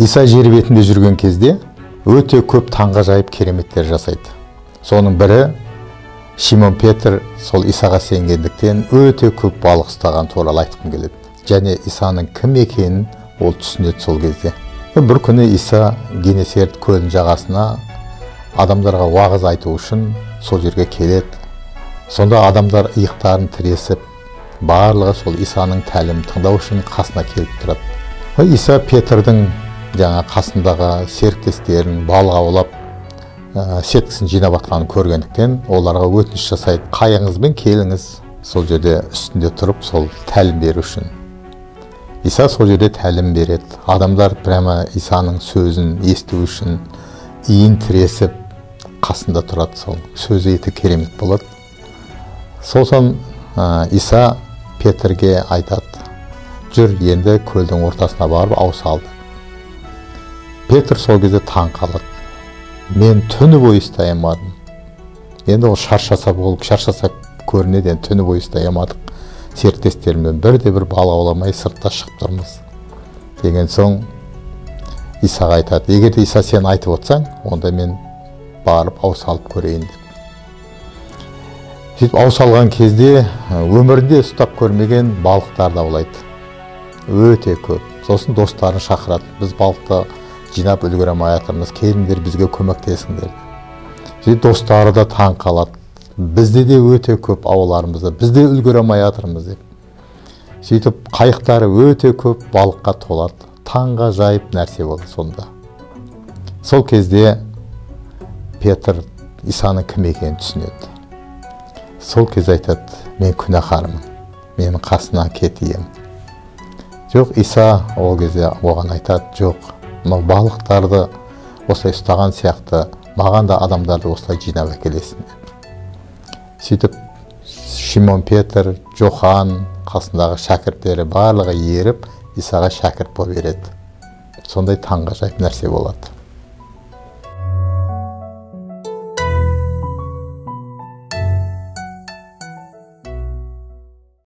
Иса жер бетінде жүрген кезде өте көп таңғажайып кереметтер жасайды. Соның бірі Шимон Петр сол Исаға сенгендіктен өте көп балық ұстаған туралы айтқым келеді. Және Исаның кім екенін ол түсінеді сол кезде. Бір күні Иса Генесарет көлінің жағасына адамдарға уағыз айту үшін сол жерге келеді. Сонда адамдар иықтарын тіресіп, барлығы сол Исаның тәлімін тыңдау үшін қасына келіп тұрады. Иса Петрдің жаңа қасындағы серіктестерін балық аулап, сеткісін жинап атқанын көргендіктен оларға өтініш жасайды. Қайығыңызбен келіңіз, сол жерде үстінде тұрып сол тәлім беру үшін. Иса сол жерде тәлім береді. Адамдар прямо Исаның сөзін есту үшін иін тіресіп қасында тұрады. Сол сөзі еті керемет болады. Сосын Иса Петрге айтады: жүр, енді көлдің ортасына барып ау салды. Петр сол кезде таң қалады. Мен түні бойы ұстай алмадым. Енді ол шаршаса болып, шаршаса көрінеді, енді түні бойы ұстай алмадық. Серіктестеріммен бірде-бір балық ауламай сыртта шығып тұрмыз. Деген соң Исаға айтады: егер де Иса сен айтып отырсаң, онда мен барып ау салып көрейін деп. Сөйтіп ау салған кезде өмірінде ұстап көрмеген балықтарды аулайды. Өте көп. Сосын достарын шақырады. Біз балықты жинап үлгере алмай жатырмыз, келіңдер, бізге көмектесіңдер. Сөйтіп достары да таң қалады. Бізде де өте көп ауларымызда, біз де үлгере алмай жатырмыз деп. Сөйтіп қайықтары өте көп балыққа толады. Таңғажайып нәрсе болды сонда. Сол кезде Петр Исаның кім екенін түсінеді. Сол кезде айтады: мен күнәһармын, менің қасына кетейін. Жоқ, Иса ол кезде оған айтады: жоқ, мынау балықтарды осылай ұстаған сияқты, маған да адамдарды осылай жинап әкелесің деп. Сөйтіп Шимон Петр, Жохан, қасындағы шәкірттері барлығы еріп, Исаға шәкірт боп береді. Сондай таңғажайып нәрсе болады.